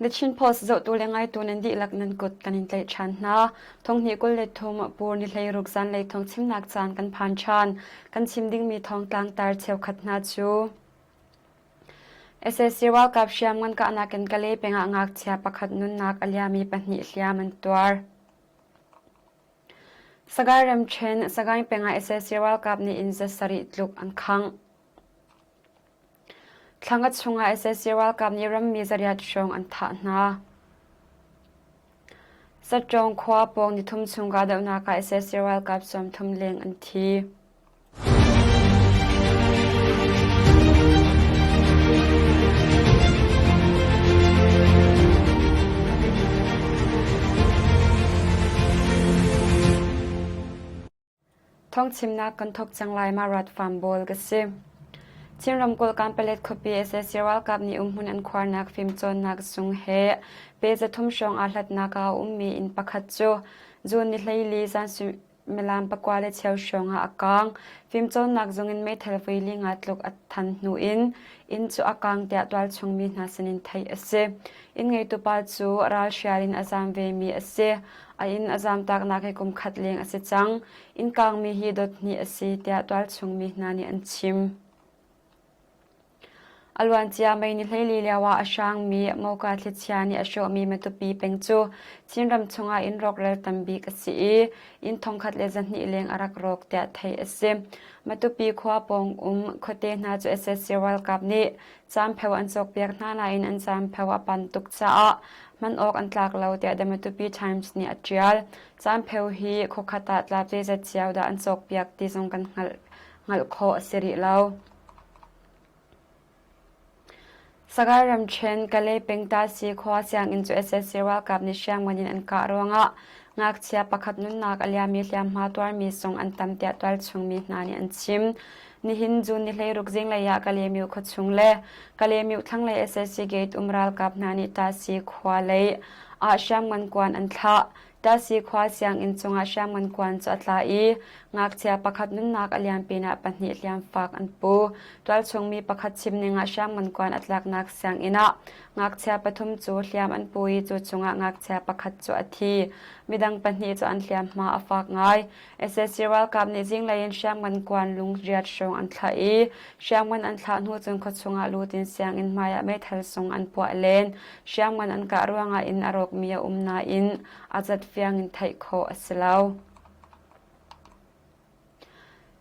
The Chin Post zohtu le ngaitu nan dihlak nan kut kan in tlaih ṭhan hna. Thonghnih 23 pur ni 16 zanlei thawng chimnak caan kan phan ṭhan. Kan chim dingmi thawngtlang tar cheukhat hna cu sac ralkap hriamngan kahnak in Kalay peng ah ngakchia pakhat nunnak a liami pahnih hliam an tuar. Sagaing ramṭhen Sagaing peng ah sac ralkap nih inn zasarih tluk an khangh. Thlanga chungah sac ralkap nih rammi zariat hrawng an thah hna. Satṭawng khua pawng nithum chung kahdohnak ah sac ralkap 30 leng an thi. Thawngchimnak kan thawk cang lai ma rat farm bawl ka si. Chin ramkulh Kanpalet khuapi sac ralkap nih umhmun an khuarnak fimcawnnak zung he pe 300 hrawng aa hlatnak ah a ummi inn pakhat cu June ni 14 zan suimilam pakua le cheu hrawng ah a kaang. Fimcawnnak zung in meithal voi li nga tluk a than hnu in inn cu a kaang tiah tualchung mi hna sinin theih a si. Inn ngeitu pa cu ralhrial in a zaam vemi a si. A inn a zaamtaknak hi kum khat leng a si cang. Inn kaangmi hi dot hnih a si tiah tualchung mi hna nih an chim. A luancia May ni 14 lio ah a hrangmi Moka thlichia nih a hrawhmi Matupi peng cu Chinram chungah inn rawkral tambik a si i inn 1200 leng a rak rawk tiah theih a si. Matupi khua pawng um khuate hna cu sac ralkap nih caampheo an cawkpiak hna nain an caampheo a pan tuk caah hman awk an tlak lo tiah The Matupi Times nih a ṭial. Caampheo hi khuakhat ah tlap zeizat cio dah an cawkpiak ti zong kan hngalh khawh a si rih lo. Sagaing ramṭhen Kalay pengtasi khua sianginn cu sac ralkap nih hriamngan in an kah ruangah ngakchia pakhat nunnak a liam i hliamhma tuarmi zong an tam tiah tualchung mi hna nih an chim. Nihin June ni 16 zinglei ah Kalaymyo khuachung le Kalaymyo thlanglei sac gate um ralkap hna nih Tasi khua lei ah hriamngan kuan an thlah. Tasi khua sianginn cungah hriamngan kuan cu a tla i ngakchia pakhat nunnak a liam pinah pahnih hliamfak an pu. Tualchung mi pakhat chim ning ah hriamngan kuan a tlaknak sianginn ah ngakchia pathum cu hliam an pu i cu chungah ngakchia pakhat cu a thi. Midang pahnih cu an hliamhma a fak ngai. Sac ralkap nih zinglei in hriamngan kuan lungriat hrawng an thlah i hriamngan an thlah hnu cun khuachung ah lut in sianginn hmai ah meithal sung an puah len. Hriamngan an kah ruangah inn a rawkmi a um nain a zat fiang in theih khawh a si lo.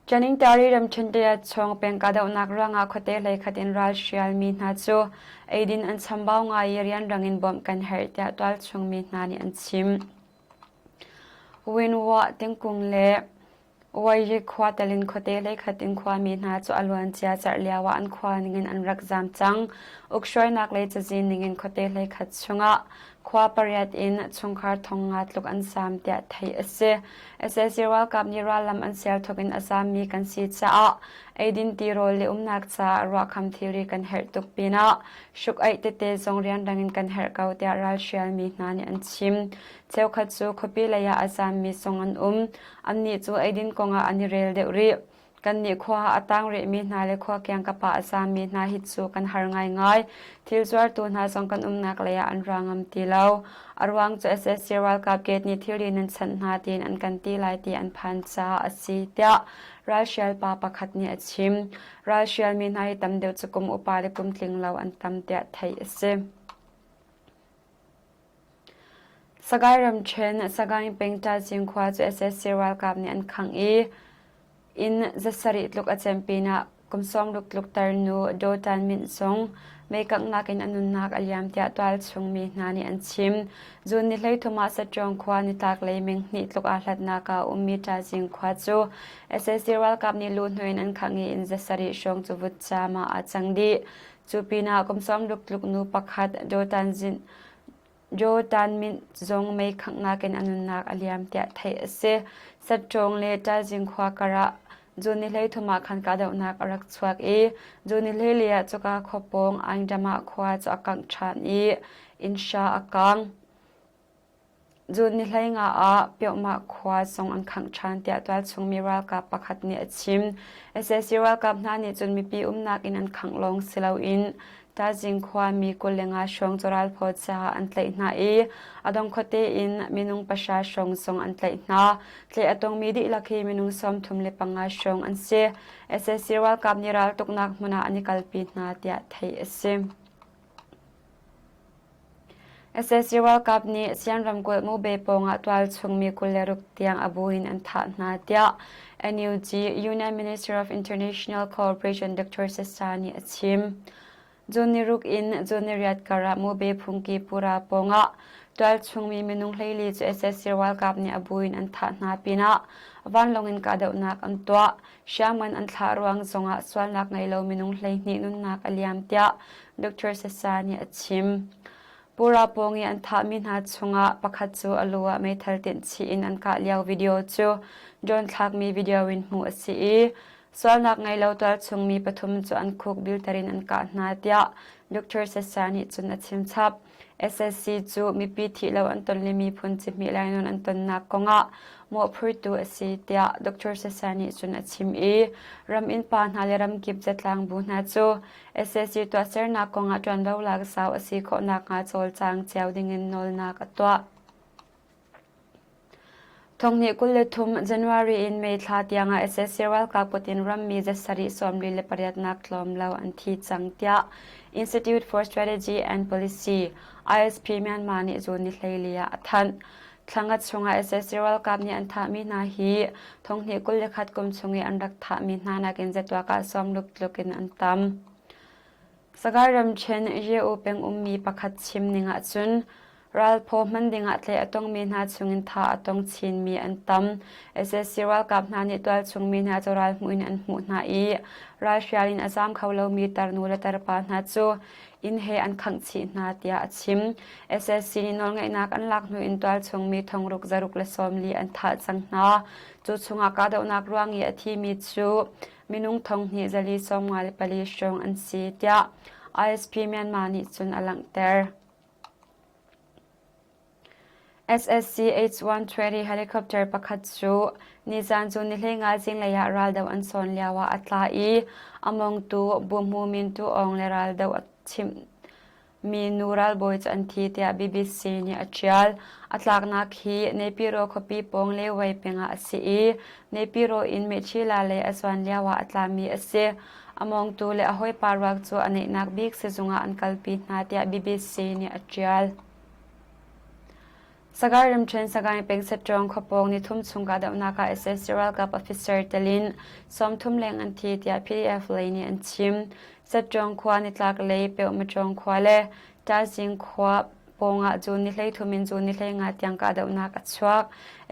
Chaningtari ramṭhen Tayatchawng peng kahdohnak ruangah khuate hleikhat in ral hrialmi hna cu eidin an chambau ngai i rianrang in bawmh kan herh tiah tualchung mi hna nih an chim. Winwah tingkung le Wairi khua telin khuate hleikhat in khuami hna cu a luancia zarh lio ah an khua ningin an rak zaam cang. Ukhruainak lei cazin ningin khuate hleikhat chungah khua pariat in chungkhar thong nga tluk an zaam tiah theih a si. Sac ralkap nih rallam an sial thawk in a zaammi kan si caah eidin tirawl le umnak caah ruahkham thilri kan herh tuk pinah hruk-aih tete zong rianrang in kan herh ko tiah ralhrialmi hna nih an chim. Cheukhat cu khuapi lei ah a zaammi zong an um. Annih cu eidin kongah an i rel deuh rih. Kannih khua ah a tang rihmi hna le khua kiangkap ah a zaammi hna hi cu kan har ngaingai. Thil zuartu hna zong kan umnak lei ah an ra ngam ti lo. A ruang cu sac ralkap gate nih thilri nan chanh hna tiin an kan ti lai ti an phan caah a si, tiah ralhrial pa pakhat nih a chim. Ralhrialmi hna hi tam deuh cu kum upa le kum tling lo an tam tiah theih a si. Sagaing ramṭhen Sagaing peng Ṭazing khua cu sac ralkap nih an khangh i inn zasarih tluk a cem pinah kum 60 tluk tarnu Daw Tan Myint zong meikanghnak in a nunnak a liam tiah tualchung mi hna nih an chim. June ni 13 ah Saṭawng khua nitlaklei meng hnih tluk aa hlatnak ah a ummi Ṭazing khua cu sac ralkap nih luhnu in an khangh i inn zasarih hrawng cu vutcaam ah aa cang dih. Cu pinah kum 60 tluk nu pakhat Daw Tan Zin Joe Tan Myint zong mei khanghnak in a nunnak a liam tiah theih a si. Satṭawng le Ṭalzing khua karah June ni 13 ah khan kahdohnak a rak chuak i June ni 14 ah cuka khua pawng Aingdamah khua cu a kangh ṭhan i inn hra a kang. June ni 15 ah Pyohmah khua zong an khangh ṭhan tiah tualchung mi ralkap pakhat nih a chim. Sac ralkap hna nih cun mipi umnak inn an khangh lawng si loin. Tazing khuami 25 hrawng cu ralphaw caah an tlaih hna i a dong khuate in minung pahra hrawng zong an tlaih hna. Tlaih a tongmi dihlak hi minung 35 hrawng an si. Sac ralkap nih raltuknak hmun ah an i kalpi hna tiah theih a si. Sac ralkap nih Sian ramkulh Mube pawngah tualchung mi 26 tiang a bu in an thah hna tiah NUG Union Minister of International Cooperation Dr. Sasa nih a chim. June ni ruk in June ni riat kar ah Mube phungki pura pawngah tualchung mi minung 14 cu sac ralkap nih a bu in an thah hna pinah vanlawng in kahdohnak an tuah. Hriamngan an thlah ruang zongah sualnak ngei lo minung 12 nunnak a liam tiah Dr. Sasa nih a chim. Pura pawng i an thahmi hna chungah pakhat cu a lu ah meithal tinh chih in an kah lio video cu drone thlakmi video in hmuh a si i sualnak ngei lo tualchung mi pathum cu an khuk bilter in an kah hna tiah Dr. Sasa nih cun a chim chap. SSC cu mipi thih lo an ton le miphun cihmih lainawn an tonnak kongah mawhphurtu a si tiah Dr. Sasa nih cun a chim i ram innpa hna le ramkip zatlang bu hna cu SSC tuahsernak kongah ṭuanvo lak sau a si khawh nakhnga cawlcang cio dingin nawlnak a tuah. Thonghnih 23 January in May thla tiangah sac ralkap kut in rammi zasarih 48 nak tlawm lo an thi cang tiah Institute for Strategy and Policy ISP Myanmar nih June ni 14 ah a thanh. Thlangat chungah sac ralkap nih an thahmi hna hi thonghnih 21 kum chung i an rak thahmi hna nakin zetuak ah sawmruk tluk in an tam. Sagaing ramṭhen Ye-U peng ummi pakhat chim ning ahcun ralphaw hman dingah tlaih a tongmi hna chungin thah a tong chinmi an tam. Sac ralkap hna nih tualchungmi hna cu ral hmuh in an hmuh hna i ralhrial in a zaam kho lomi tarnu le tarpa hna cu inn he an khangh chih hna tiah a chim. Sac nih nawlngeihnak an lak hnu in tualchungmi thongruk zaruk le 40 an thah cang hna. Cu chungah kahdohnak ruang i a thimi cu minung thonghnih zali 54 hrawng an si tiah ISP Myanmar nih cun a langhter. SSC H-120 helicopter pakhat cu nizan cu nihleinga zinglei ah raldoh an sawn lioah a tla i a mongtu Buhmu Min Tu Aung le raldoh a chimh mi nu ralbawi cu an thi tiah BBC nih a ṭial. A tlaknak hi Naypyidaw khuapi pawng Lewei peng ah a si i Naypyidaw in Mechila lei a zuan lioah a tlami a si. A mawngtu le a hawipa ruak cu a neihnak bik sizung ah an kalpi hna tiah BBC nih a ṭial. Sagaing ramṭhen Sagaing peng Setṭawng khuapawng nithum chung kahdohnak ah sac ralkap officer tel in 30 leng an thi tiah PDF lei nih an chim. Setṭawng khua nitlak lei Peohmaṭawng khua le Tazing khua pawngah June ni 13 in June ni 15 tiang kahdohnak a chuak.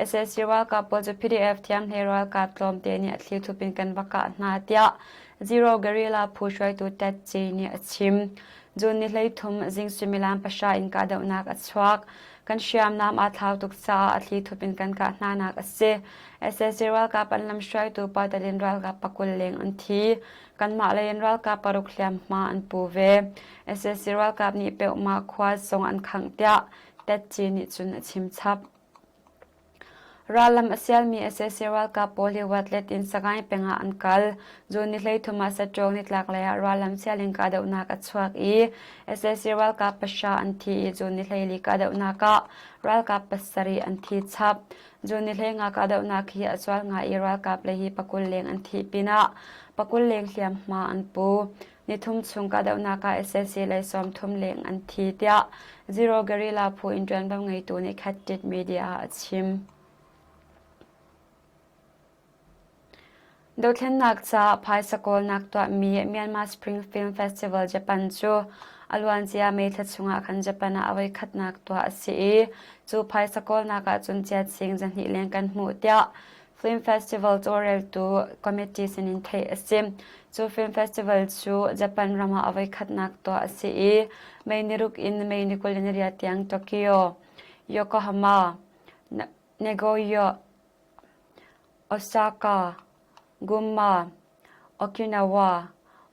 Sac ralkap pawl cu PDF thiamhlei ralkap tlawmte nih a thlithup in kan va kah hna tiah Zero Guerrilla phu hruaitu Tet Ci nih a chim. June ni 13 zing suimilam pahra in kahdohnak a chuak. Kan hriamnam aa thlau tuk caah a thli thup in kan kah hnanak a si. Sac ralkap an lamhruaitu Patalin ralkap pakul leng an thi. Kanmah lei in ralkap paruk hliamhma an pu ve. Sac ralkap nih Peohma khua zong an khangh tiah Tet Ci nih cun a chim chap. Rallam a sialmi sac ralkap pawl hi Watlet in Sagaing peng ah an kal. June ni 13 ah Saṭawng nitlak lei ah rallam sial in kahdohnak a chuak i sac ralkap pahra an thi i June ni 14 kahdohnak ah ralkap pasarih an thi chap. June ni 15 kahdohnak hi a zual ngai i ralkap lei hi pakul leng an thih pinah pakul leng hliamhma an pu. Nithum chung kahdohnak ah sac lei 30 leng an thi tiah Zero Guerrilla phu in ṭuanvo ngeitu nih Khat Media ah a chim. Dothlennak ca phaisa kawlnak tuahmi Myanmar Spring Film Festival Japan cu a luancia May thla chungah khan Japan ah a voikhatnak tuah a si i cu phaisa kawlnak ah cun chiat sing zahnih leng kan hmuh tiah Film Festival tawlreltu committee sinin theih a si. Cu film festival cu Japan ram ah a voikhatnak tuah a si i May ni ruk in May ni 28 tiang Tokyo, Yokohama, Nagoya, Osaka, Gunma, Okinawa,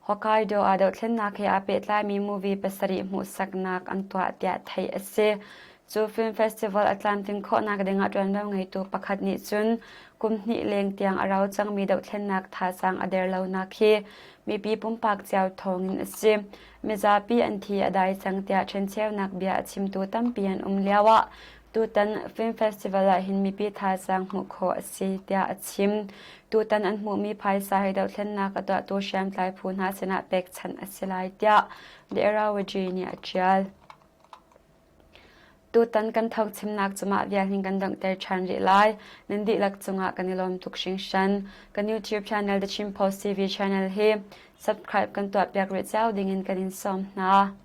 Hokkaido ah dohthlennak he aa pehtlaimi movie pasarih hmuhsaknak an tuah tiah theih a si. Cu film festival a tlamtlin khawhnak dingah ṭuanvo ngeitu pakhat nih cun kum hnih leng tiang a rau cangmi dohthlennak thazaang a der lonak hi mipi pumpak cio thawngin a si. Mizapi an thi a dai cang tiah ṭhencheunak bia a chimtu tampi an um lioah tutan film festival ah hin mipi thazaang hmuh khawh a si tiah a chim. Tutan an hmuhmi phaisa hi dohthlennak a tuahtu hriamtlai phu hna sinah pekchanh a si lai tiah The Irrawaddy nih a ṭial. Tutan kan thawngchimnak cu mah vial hin kan donghter ṭhan rih lai. Nan dihlak cungah kan i lawm tuk hringhran. Kan YouTube channel The Chin Post TV channel hi subscribe kan tuahpiak rih cio dingin kan in sawm hna.